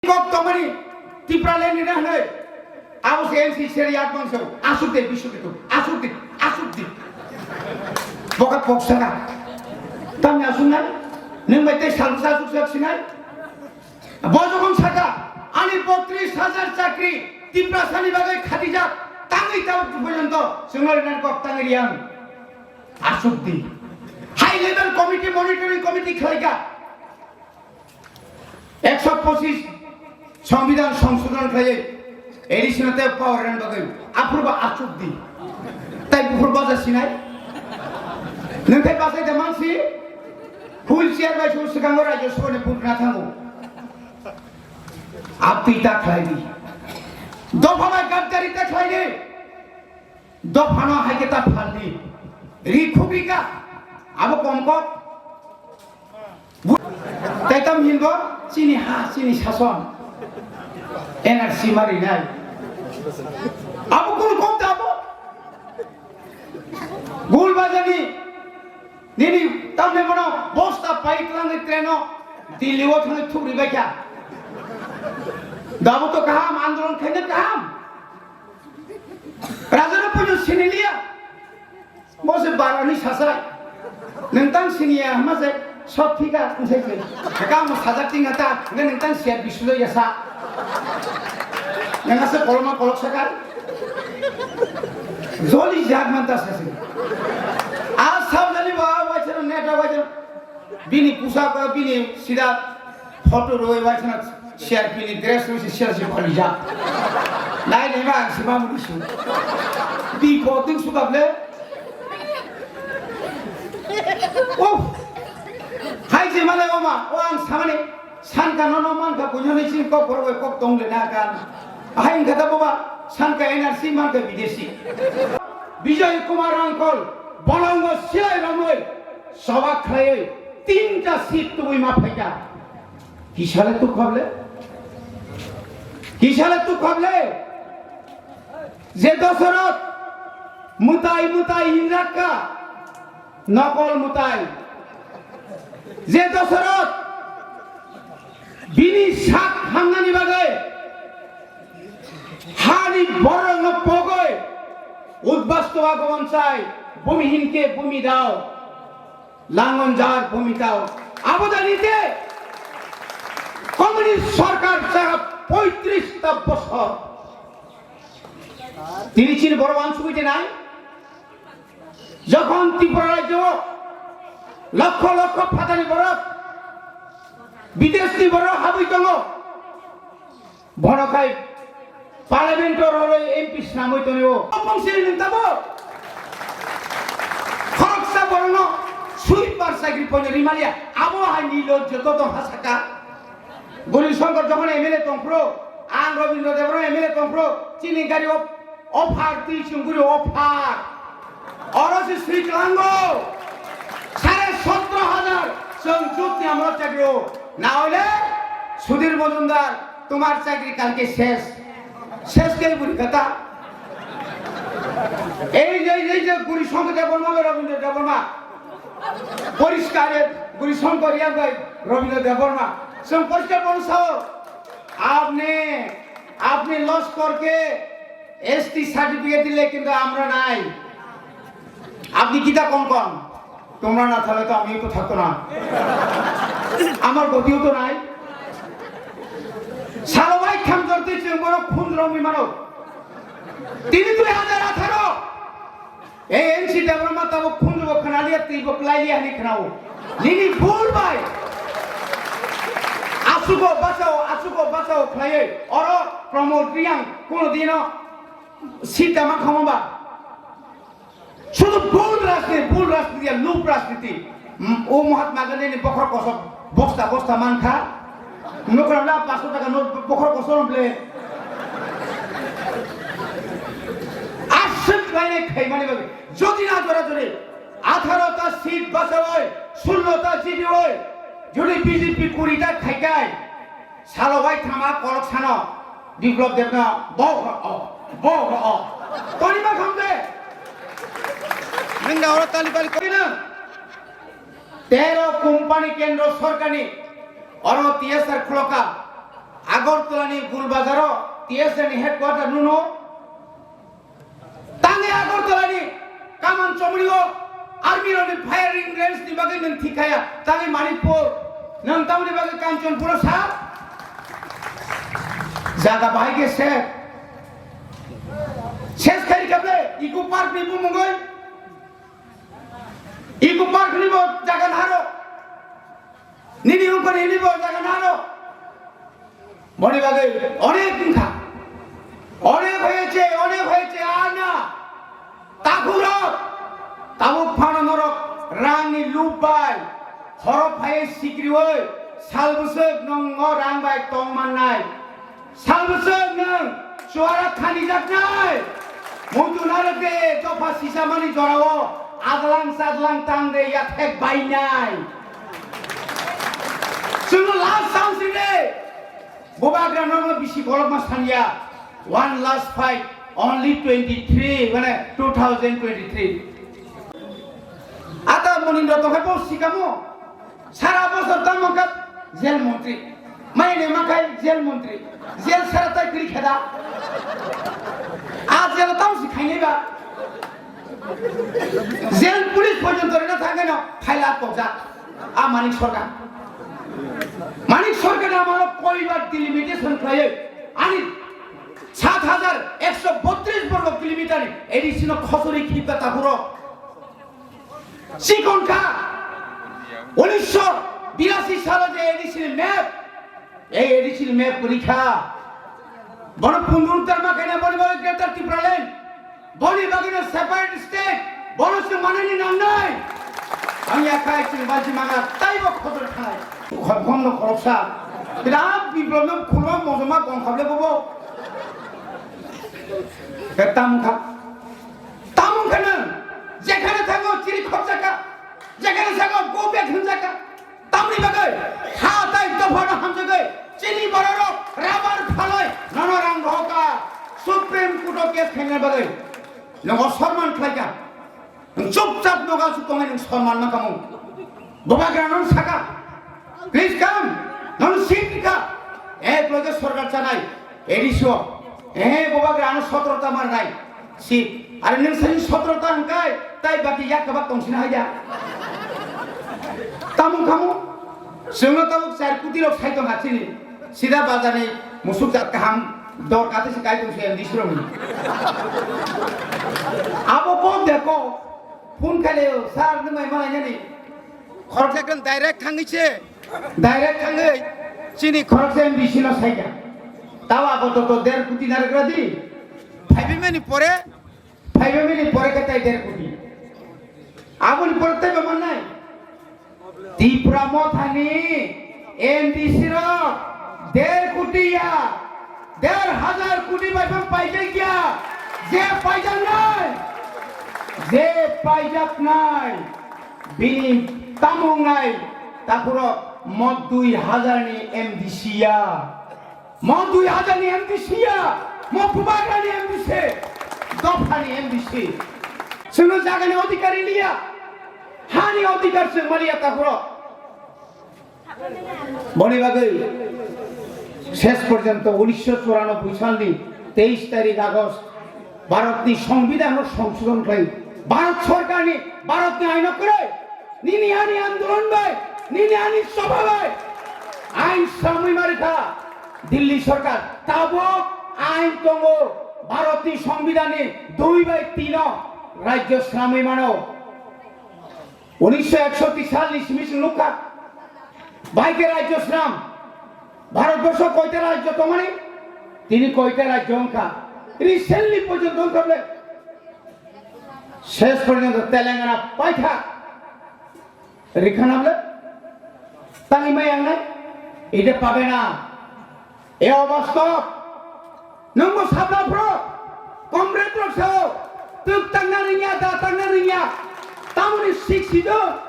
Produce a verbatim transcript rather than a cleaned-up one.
Kok tongmani Tipraland ni na hwnwi. Abo se N C C R yak bangso. Asuk de, bisuk de, asuk de, asuk de. Boka poksa ka. Tamni asuk nai? Nwng bai tei salsa asuk sak sinai? Bo jokhon saka, ani botris hajar chakri Tiprasani bagwi khatijak, tangwi tabuk porjonto chwngno rinani kok tangwi riyang. Asuk di. High level committee, monitoring committee khlaika. Ekso pochis Songbidan songsodhon khlaiwi additional tei power rwna bagwi aphuru bo achuk di. Tai buphur baja sinai. Nwng khai bachai da mansi wheelchair bai song swkango Rajya Sabha ni vote na thango. Aptwi ta khlai di. Dopha bai Gadkari ta khlai di. Dophano hai khe ta phalni. Ri khuk ri ka. Abo kom kok. Bu-, tei tam hinbo chini ha, chini sason. N R C ma rinai. Abo kunu kom ta abo. Gul bajani. Nini tamni bono bosta pai twlangwi treno Delhi o thangwi thuk ri bai kha. Dabo to kaham, andolon khaina kaham. Rajana pujo siniliya. Bo se barani sasai. Nwng tang siniya hama se sot thika wngse se. Kaka mo sajak tinga ta, nge nwng tang siya bisulo yasa. Nwng ase koloma kolok sakar. Joli jak man ta sase. A sabjani ba waisano neta waisano. Bini pusa ko bini sida photo roi waisano. C R P ni dress roi se C R P kholi jak. Nai nai ma ang sima muni su. Bi ko ding su kable. Oh. Hai je male oma, o ang samani. Sanka no no mankha buino ni sin kok borok bai kok tong le na kan. Ahai wngkha da boba sanka N R C mankha bidesi. Bijoy Kumar Rangkhol bolongo silai romoi soba khlaioi tinta seat tubui ma phaikha. Kisale tu khable? Kisale tu khable? Je Dosoroth mutai mutai hinrakka. Nokol mutai. Je Dosoroth bini sak hamnani bagwi hani borokno pogwi udbasto agomon chai bumi hinke bumi dao langon jar bumi dao abodani de communist sorkar chara poitris ta bosor tini chini borok wansugwi de nai. Jokhon Tripura rajyo o lokho lokho phatani borok, bideshni borok habwi tongo, bono khai parliament o rwrwi M P swnamwi tongo. Bongsi nwng tabuk khoroksa borokno sweeper chakri poino rimaliya, abo hai nirlojjo tongha saka. Guri Shankar jokhon M L A tongphuru, ang Rabindra Debbarma M L A tongphuru, chini gari o Offer twi chwng guri offer. Oro se swi tlango. Sare sotro hajar chwng jut ni amro chakri o. Na hole Sudhir Majumdar, tomar chakri kalke shesh. Shesh ke buri kata. Ei je, ei je Guri Shankar Debbarma, Rabindra Debbarma. Poriskar Guri Shankar yang bai Rabindra Debbarma. Chwng poriskar bono sao. Apni, apni loss korke S T certificate dile kintu amra nai. Apni kita konkon? Tomra na thale to ami to thakto na. Amar gotiyo to nai. Salo bai kham jorti chwng bono khun romwi mano. Tini dui hajar atharo. Ei N C Debbarma tabuk khun bo khna liya, twi bo klai liya hwnwi khnao. Nini bul bai. Asugo bachao, asugo bachao khlaiwi. Oro Pramod Reang kuno dino seat da mankha ba. Sudu bul rajniti, bul rajniti ya, lub rajniti. Mm, o Mahatma Gandhi ni bokhorok kosok bosta bosta mankha. Nukra na paanch taka not bokhorok kosok ble. Aswk lainai khaimani bagwi. Jodi na jora jori atharo ta seat bachawoi, sullo ta jidioi, jodi B J P kuri ta khaikai, salo bai thama kolok sano, Biplab Debno, bo ho o, bo ho o. Toni ma khamde. Nang da oro tali pali kori na. Tero company kendro sorkarni oro T S R khulokha. Agartala ni Gul Bazar o T S F ni headquarter nuno. Tangwi Agartala ni Kaman Chomri o army rok ni firing range ni bagwi nwng thik kha ya. Tangwi Manipur, nwng tamoni bagwi Kanchanpur o sa jaga bahai khe se ses khai kable Eco Park ni bumungwi. Eco Park ni bo jaga naro. Nini ungkor hini bo jaga naro. Boni bagwi onek wngkha. Onek hoyeche, onek hoyeche, ar na. Takhurok, tabuk phano norok rangni lub bai, horo phaiwi sikriwi, sal bwswk nwng o rang bai tong mannai. Sal bwswk nwng chuara khanijaknai. Muitu narwk de dopha sisamani jorao adlang chadlang tang de yathek bainai. Chwngno last chance ride. Bubagra nono bisi kolokma sanya. One last fight, only twenty-three, mane two thousand twenty-three. Ata Monindra tongkhe bo sikamo. Sara bosor tamo kha jail montri. Mai ne ma khai jail montri. Jail sara tai kri kheda. A jail tamo si khainai ba. Jail police porjonto rina thangeno phaila kokjak. A Manik Sarkar. Manik Sarkar amalo koibar delimitation khlaiwi ani sat hajar ekso botris borgo kilometer ni A D C no khosori khibda takhuro. Chikon kha unisho birasi salo je A D C ni map, ei A D C ni map kwrwi kha. Bono punduruddar ma khaina boni bagwi Greater Tipraland, boni bagwi no separate state, bono se manani nangnai. Ang ya khai chini banchi manga taibo khotor khanai. Khobom no khoroksa. Birat biplop no khulma mojoma gong khable bobo. Ke tam kha. Tamung kha nwng, jekhane thango chiri khorjakha, jekhane thango go back hwnjakha. Tamni bagwi ha tai dophano hamjagwi chini bororok rabar phaloi nono rang rohoka Supreme Court o case khaina bagwi. Nwng o sorman khlaikha. Nwng chupchap noga su tongnai nwng sorman mankha mung. Bubagra nwng saka. Please come. Nwng seat rikha. Ek loge sorkar chanai. A D C o. Eh, bubagra ano sotro ta mar nai. Si, are nwng sani sotro ta hwnkhe, tai baki yak kabak tongsina hai da. Tamung khamu, chwngno tabuk char kuti rok sai tong ha chini. Sida bazar ni musuk jat kaham dor kate se kai tong se M D C rok ni. Abo kok de kok, phone khale sir nwng mai malai nani. Khoroksa khe direct thangwi se. Direct thangwi chini khoroksa M D C no saikha. Tao abo to, to der kuti narwkra di. Phaibai mani pore? Phaibai mani pore khe tai der kuti. Aboni pore tei ba mannai? Tipra Mothani M D C rok der kuti ya. Der hajar kuti bai bang paijak ya. Je paijaknai, je paijaknai, bini tamung nai takhurok mo dui hajar ni M D C ya, mo dui hajar ni M D C ya, mo Bubagra ni M D C, dopha ni M D C. Chwngno jaga ni odhikar liya, ha ni odhikar chwng maliya takhurok. Boni bagwi ses porjonto unisho churanobboi salni teis tarik August Bharatni Songbidanno songsodhon khlai, Bharat Sorkarni, Bharatni aino kwrwi, nini ani andolon bai, nini ani sobha bai ain samwi marikha Delhi Sorkar. Tabuk ain tongo Bharatni Songbidanni dui bai tino rajyo swnamwi mano. Unisho eksotti salni simi chwng nukha. Bai khe rajyo swnam. Bharatborsho koita rajyo tongmani? Tini koita rajyo wngkha? Recently porjonto wngkha bole. Ses porjonto Telangana paitha. Rikhana bole. Tangwi maya wngnai? Ide pabe na. E obastob. Nwngbo sabla phro, comrade rok sao, twk tangna rwngya, da tangna rwngya, tamoni sik sido,